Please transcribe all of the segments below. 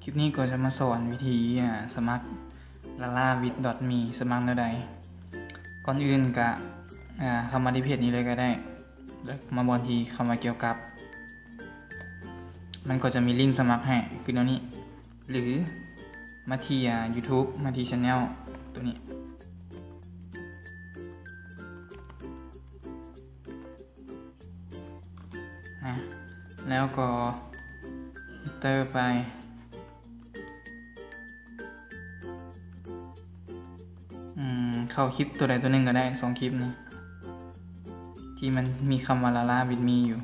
ຄລິບນີ້ກໍຈະມາສອນວິທີ ອາ ສະໝັກ Lala with dot me ສະໝັກແນວໃດ. ກ່ອນອື່ນກະ ອາ ເຂົ້າມາທີ່ເພຈນີ້ເລີຍກໍໄດ້ ແລ້ວມາບ່ອນທີ່ຄຳວ່າກ່ຽວກັບ ມັນກໍຈະມີລິ້ງສະໝັກໃຫ້ ຄືແນວນີ້ ຫຼື ມາທີ່ ອາ YouTube ມາທີ່ Channel ໂຕນີ້. ນະ ແລ້ວກໍ Enter ໄປ. ອືມ ເຂົ້າຄລິບຕົວໃດຕົວໜຶ່ງກໍໄດ້ ສອງຄລິບນີ້ ທີ່ມັນມີຄຳວ່າ Lala with me ຢູ່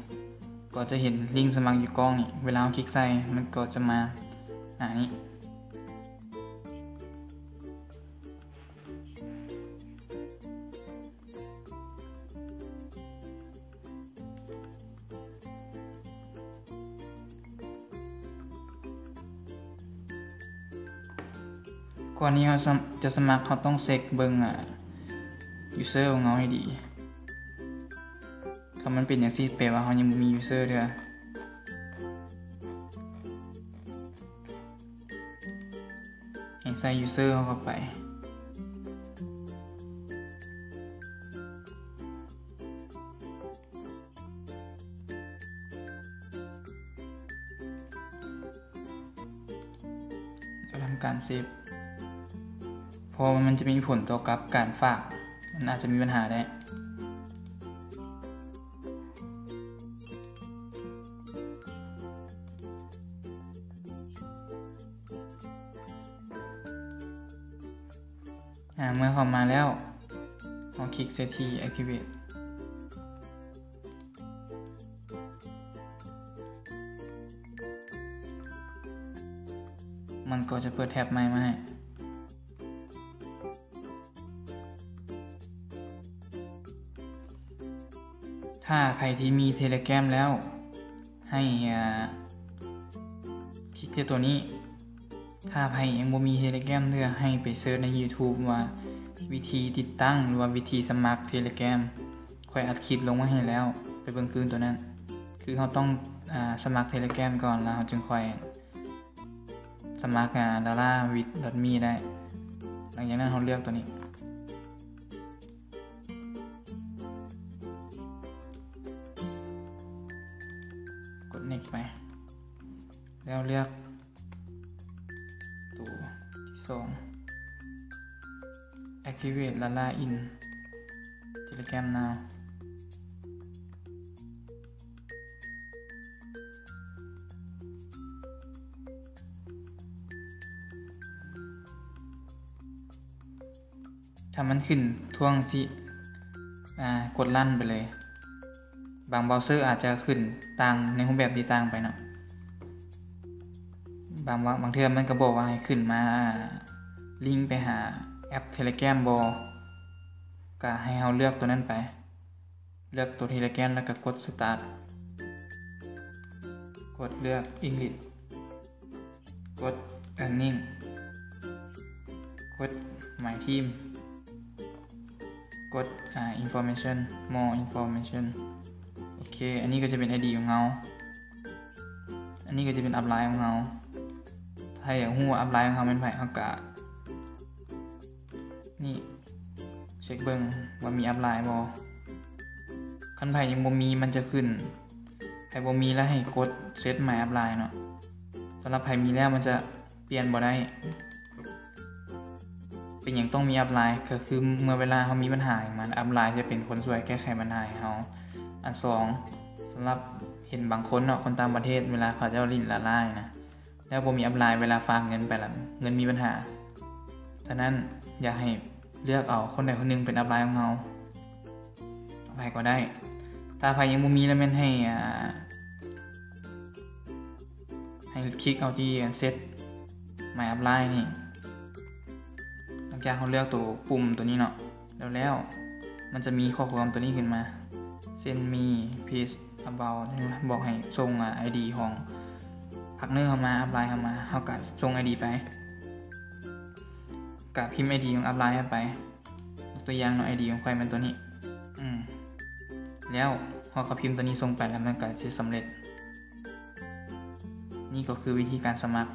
ກໍຈະເຫັນລິ້ງສະໝັກຢູ່ກ້ອງນີ້. ເວລາເຮົາຄລິກໃສ່ ມັນກໍຈະມາໜ້ານີ້. ກ່ອນທີ່ເຮົາ ສະ ຈະສະໝັກ ເຮົາຕ້ອງເຊັກເບິ່ງ ອາ user ຂອງເຮົາໃຫ້ດີ. ຖ້າມັນເປັນຈັ່ງຊີ້ ແປວ່າເຮົາຍັງບໍ່ມີ user ເທື່ອ. ໃຫ້ໃສ່ user ເຮົາເຂົ້າໄປ. ແລ້ວທຳການເຊບ ເພາະວ່າມັນຈະມີຜົນຕໍ່ກັບການຝາກ ມັນອາດຈະມີບັນຫາໄດ້. ອາ ເມື່ອເຂົ້າມາແລ້ວ ເຮົາຄລິກໃສ່ທີ່ Activate ມັນກໍຈະເປີດແທັບໃໝ່ມາໃຫ້. ຖ້າໃຜທີ່ມີ Telegram ແລ້ວ ໃຫ້ ອາ ຄລິກທີ່ຕົວນີ້. ຖ້າໃຜຍັງບໍ່ມີ Telegram ເທື່ອ ໃຫ້ໄປເສີດໃນ YouTube ວ່າ ວິທີຕິດຕັ້ງ ຫຼືວ່າ ວິທີສະໝັກ Telegram. ຂ້ອຍອັດຄລິບລົງໄວ້ໃຫ້ແລ້ວ ໄປເບິ່ງຄືນຕົວນັ້ນ. ຄືເຮົາຕ້ອງ ອາ ສະໝັກ Telegram ກ່ອນ ແລ້ວເຮົາຈຶ່ງຄ່ອຍສະໝັກ ອາ Lala with dot me ໄດ້. ຫຼັງຈາກນັ້ນເຮົາເລືອກຕົວນີ້ ກົດ Next ໄປ ແລ້ວເລືອກ ໂຕທີສອງ Activate Lala in Telegram now. ຖ້າມັນຂຶ້ນທວງຊິ ອາ ກົດ Run ໄປເລີຍ. ບາງເບົາເຊີອາດຈະຂຶ້ນຕ່າງໃນຮູບແບບທີ່ຕ່າງໄປເນາະ. ບາງ ບາງເທື່ອມັນກໍບອກວ່າໃຫ້ຂຶ້ນມາ ອາ ລິ້ງໄປຫາແອັບ Telegram ບໍ່ ກໍໃຫ້ເຮົາເລືອກຕົວນັ້ນໄປ. ເລືອກຕົວ Telegram ແລ້ວກໍກົດ Start ກົດເລືອກ English ກົດ Earning ກົດ My Team ກົດ ອາ Information More Information. ໂອເຄ ອັນນີ້ກໍຈະເປັນ ID ຂອງເຮົາ ອັນນີ້ກໍຈະເປັນ upline ຂອງເຮົາ. ຖ້າຢາກຮູ້ວ່າ upline ຂອງເຮົາແມ່ນໃຜ ເຮົາກະ ນີ້ ເຊັກເບິ່ງວ່າມີ upline ບໍ່. ຄັນໃຜຍັງບໍ່ມີ ມັນຈະຂຶ້ນ ໃຜບໍ່ມີແລ້ວໃຫ້ກົດ Set My Upline ເນາະ. ສຳລັບໃຜມີແລ້ວ ມັນຈະປ່ຽນບໍ່ໄດ້. ເປັນຫຍັງຕ້ອງມີ upline ກໍຄືເມື່ອເວລາເຮົາມີບັນຫາຫຍັງມາ upline ຈະເປັນຄົນຊ່ວຍແກ້ໄຂບັນຫາໃຫ້ເຮົາ. ອັນສອງ ສຳລັບເຫັນບາງຄົນເນາະ ຄົນຕ່າງປະເທດ ເວລາເຂົາເຈົ້າຫຼິ້ນ Lala ນີ້ນະ ແລ້ວບໍ່ມີ upline ເວລາຝາກເງິນໄປລະ ເງິນມີບັນຫາ. ສະນັ້ນ ຢາກໃຫ້ເລືອກເອົາຄົນໃດຄົນໜຶ່ງເປັນ upline ຂອງເຮົາ ໃຜກໍໄດ້. ຖ້າໃຜຍັງບໍ່ມີລະແມ່ນໃຫ້ ອາ ໃຫ້ຄລິກເອົາທີ່ Set My Upline ນີ້. ຫຼັງຈາກເຮົາເລືອກໂຕປຸ່ມໂຕນີ້ເນາະ ແລ້ວ ແລ້ວມັນຈະມີຂໍ້ຄວາມໂຕນີ້ຂຶ້ນມາ Send me please about ບອກໃຫ້ສົ່ງ ອາ ID ຂອງ partner ເຮົາມາ upline ເຮົາມາ. ເຮົາກະສົ່ງ ID ໄປ ກະພິມ ID ຂອງ upline ເຮົາໄປ. ຕົວຢ່າງເນາະ ID ຂອງຂ້ອຍແມ່ນໂຕນີ້ ອືມ ແລ້ວເຮົາກໍພິມໂຕນີ້ສົ່ງໄປ ແລ້ວມັນກໍຊິສຳເລັດ. ນີ້ກໍຄືວິທີການສະໝັກ